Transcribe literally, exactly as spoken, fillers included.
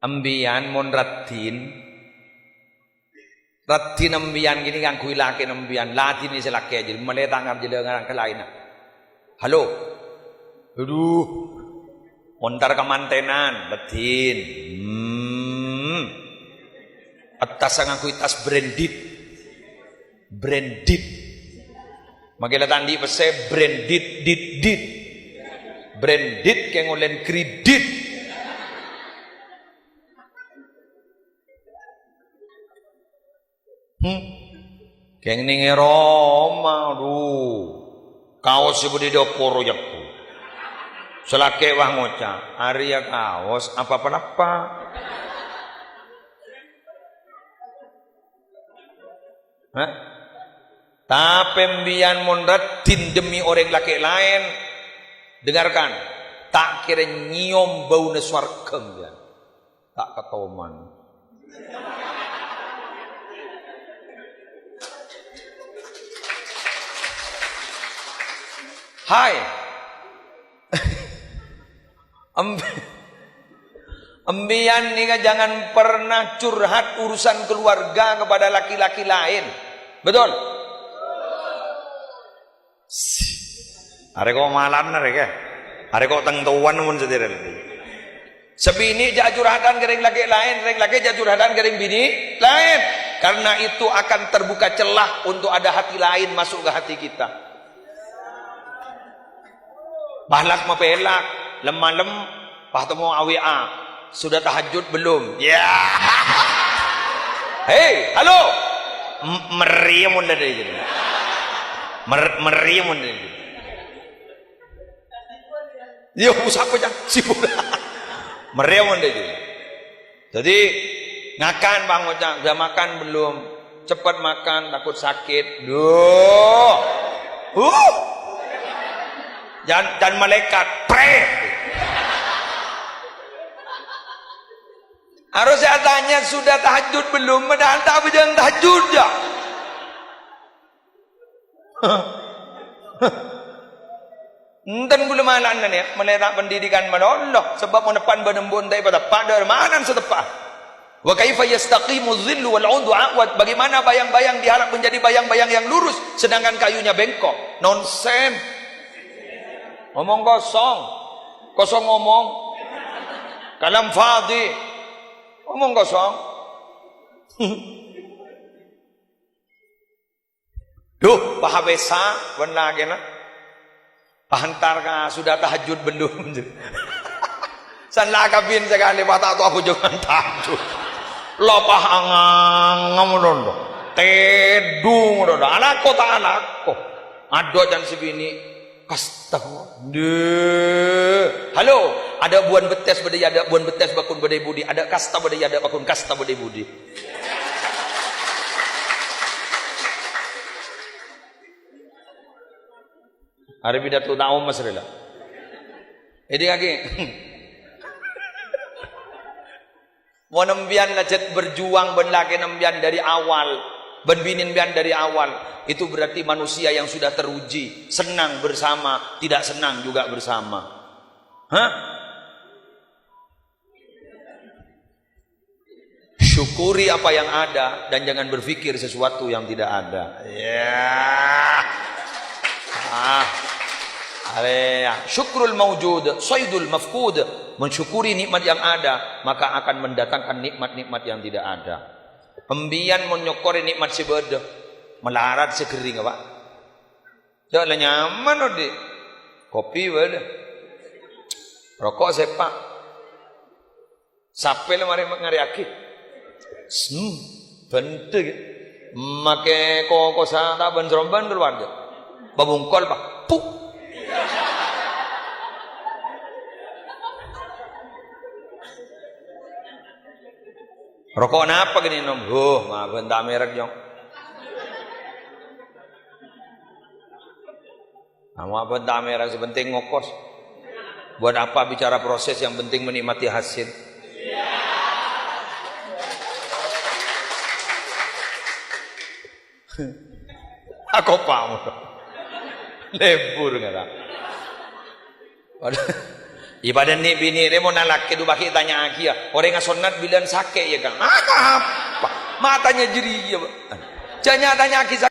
Embiyan mon raddhin, raddhin embiyan kènè ngangghuy lakèna embiyan, ladhinè sè lakè' jâ, malè ta' ngarjâ ngarang ka laènna. Halo. Aduh. Montar kamantènan, raddhin. Hmm. Attassa ngangghuy tas branded. Branded. Mangkèn la ta' andi' pèssè, branded, dit, dit. Branded kèng olèn kredit. Hmm. Kèng neng è roma, adhu. Kaos sè bâdâ è dâpor, jâ'. Sè lakè' wah ngoca', "Arèya kaos apa palappa'?" Hah? Tapè embiyan mon raddhin demi orèng lakè' laèn, dengarkan, ta' kèra nyèyom bâuna sowarghâ embiyan. Ta' katoman. Hai. Em-, embiyan nèka jangan pernah curhat urusan keluarga kepada laki-laki lain. Betul? Arè ko' malan arè kè. Arè ko' tengtowan mon sadhâjâ. Sè binè' jâ' curhatan ka rèng lakè' laèn, rèng lakè' jâ' curhatan ka rèng binè' laèn. Karena itu akan terbuka celah untuk ada hati lain masuk ke hati kita. Bâlâs mapèlak, lem-malem, pas temmo A W A. "Sudah tahajud belum?" Ya. Hei, halo. M-, mèriyah mon dâdâ gitu. Mer-, mèriyah mon dâdâ gitu. Yo, sapa, Cang? Sibuk. Mèriyah mon dâdâ gitu. Jadi, ngakan, Bang, ngoca', "Udah makan belum?" "Cepet makan, takut sakit." Duh. Huh. Dan, dan malaikat, pret. Harus saya tanya, "Sudah tahajud belum?" Padahal ta' abhâjâng tahajud, ya. Enten kaulâ mala'an, ya, malè ta' pendidikan malolo, sebab mon eppa' bân embu' enta' èpateppa', dâri mana sè teppa'? "Wa kaifa yastaqimu dhillu wal 'udu a'waj?" Bagaimana bayang-bayang diharap menjadi bayang-bayang yang lurus, sedangkan kayunya bengkok? Nonsen. Omong kosong. Kosong omong. Kalam fadhi. Omong kosong. Duh, pas abhâsa bân lakèna. Pas entar ka, "Sudah tahajud belum?" San la akabin sakalè, pas ta' tao abhâjângan tahajud. La pas angangam ngono. Tèdung ngono. Alako ta' alako? Adhu can sè binè'. Kasta. Deh. Halo, adâ' buwân bettès bâdâ è adâ' buwân bettès bâkun bâdâ è budi, adâ' kasta bâdâ è adâ' bâkun kasta bâdâ è budi. Arè pidato ta' omes rè la. Èdingngaghi. Mon empiyan la jhât berjuang bân lakèna empiyan dâri awal, bân binèna empiyan dâri awal, itu berarti manusia yang sudah teruji, senang bersama, tidak senang juga bersama. Hah? Syukuri apa yang ada dan jangan berpikir sesuatu yang tidak ada. Ya. Ah. Alè, ya. Syukrul maujud, saidul mafqud. Mensyukuri nikmat yang ada, maka akan mendatangkan nikmat-nikmat yang tidak ada. Empiyan mon nyokkorè nikmat sè bâdâ, malarat sè ghering, Pak. Jâ' la nyaman, odi'. Kopi bâdâ. Roko' sèpa'. Sapè la marè ngarèyaghi? Hmm, bhendher, ghi. Makè kokosa ta' bân-saromban kalowar, jâ'. Pabungkol, Pak. Puk. Roko' napa kènè' ènom? Huh, mabân ta' merek, Jong. Nah, mabân ta' merek, sè penting ngokos. Buat apa bicara proses, yang penting menikmati hasil. Ako paham. Lebur ngara. Padahal, Iyâ, padâ nè'-binè' rè mon alakè du bâgi tanya'aghiyâ, orèngnga sonnat bilân sakè', yâ, Kang? Apa? Ma' tanya jârèya, Pak. Jâ' nya-, tanya'aghi